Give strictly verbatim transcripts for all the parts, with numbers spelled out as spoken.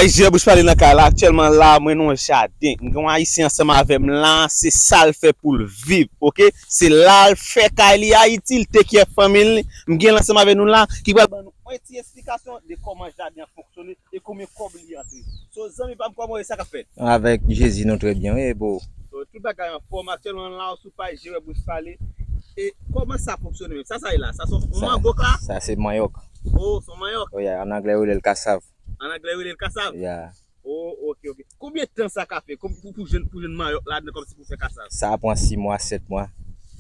Hey, Jè Bouch Pale nan kay la. Aktyèlman la, mwen nan yon jaden. M gen yon Ayisyen ansanm avè m la, se sa l fè pou l viv, oke? Se la l fè kay li Ayiti, l take care fanmi l. M gen l ansanm avè nou la, ki pral ban nou yon ti esplikasyon de kòman jaden an fonksyone e konbyen kòb li antre. So, zanmi pa m, kòman w ye, sa k ap fèt? Avèk Jezi, nou trè byen, wi, bro. So, tout bagay anfòm, aktyèlman la, w sou paj Jè Bouch Pale. E kòman sa fonksyone menm? Sa, sa ye la? Sa se yon mango ka? Sa se manyòk. Oh, se yon manyòk. Wi, an anglè, yo rele l kasav. An anglè, yo rele l kasav? Yeah. Oh, ok, ok. Konbyen tan sa ka fè pou, pou, pou jwenn, pou jwenn manyòk ladan kòmsi pou fè kasav? Sa pran sis mwa, sèt mwa.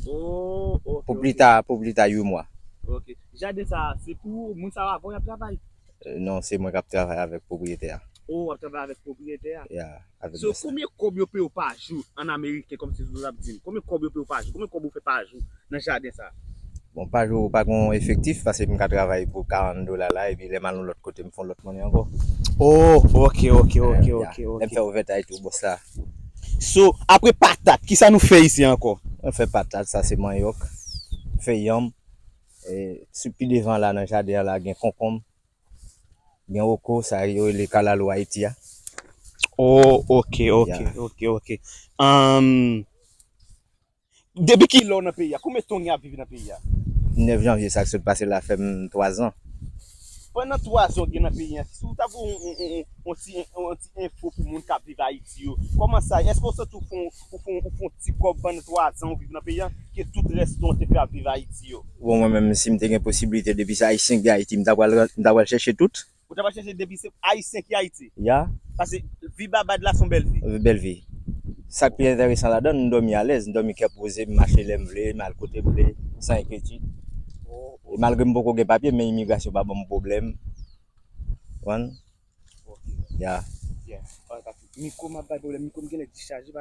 Oh, ok, ok. Pou pli ta, pou pli ta uit mwa. Ok. Jaden sa, se pou moun sa yo avan y ap travay? Euh, non, se mwen k ap travay avèk pwopriyetè a. Oh, w ap travay avèk pwopriyetè a? Yeah, avèk bòs la. So, konbyen kòb yo peye w pa jou an ameriken, kòmsi nou t ap di m? Konbyen kòb yo peye w pa jou? Konbyen kòb ou fè pa jou nan jaden sa? Bon, pa jou, pa gen efektif, paske m ka travay pou karant dola la, epi lè m al yon lòt kote, m fè yon lòt mwannen ankò. Oh, ok, ok, ok, ok, ok. Lè m fè overtime tou, bòs la. So, apre patat, kisa nou fè isi ankò? Mwen fè patat, sa se manyòk, fè yanm, e, sou pi devan la, nan jaden an la, gen konkonm, gen woko, sa yo rele kalalou Ayiti a. Oh, ok, ok, ok, ok. Um, Depi kilè w nan peyi a? Konbyen tan w gen ap viv nan peyi a? Nèf janvye sa k sot pase la fè m twa zan. Pandan twa zan w gen nan peyi a, si w ta voye yon, yon, yon, yon ti, yon ti enfo pou moun k ap viv Ayiti yo, kòman sa ye? Èske w santi w fè yon, ou fè yon, ou fè yon ti kòb pandan twa zan w viv nan peyi a, ke tout rès tan w te fè ap viv Ayiti yo? Bon, mwen menm, si m te gen posiblite, depi se Ayisyen ki Ayiti, m ta pral, m ta pral chèche tout. Ou ta pral chèche depi se Ayisyen ki Ayiti? Ya. Paske vi Babad la se yon bèl vi. Bèl vi. Sa k pi enteresan ladan l, m dòmi alèz, m dòmi kè poze, m mache lè m vle, m al kote m vle, san enkyetid. Oh, e malgre m poko gen papye, men imigrasyon pa ban m pwoblèm. Konprann? Ok. Ya. Yeah. Mikwo m ap bay pwoblèm, mikwo m genlè dichaje, pa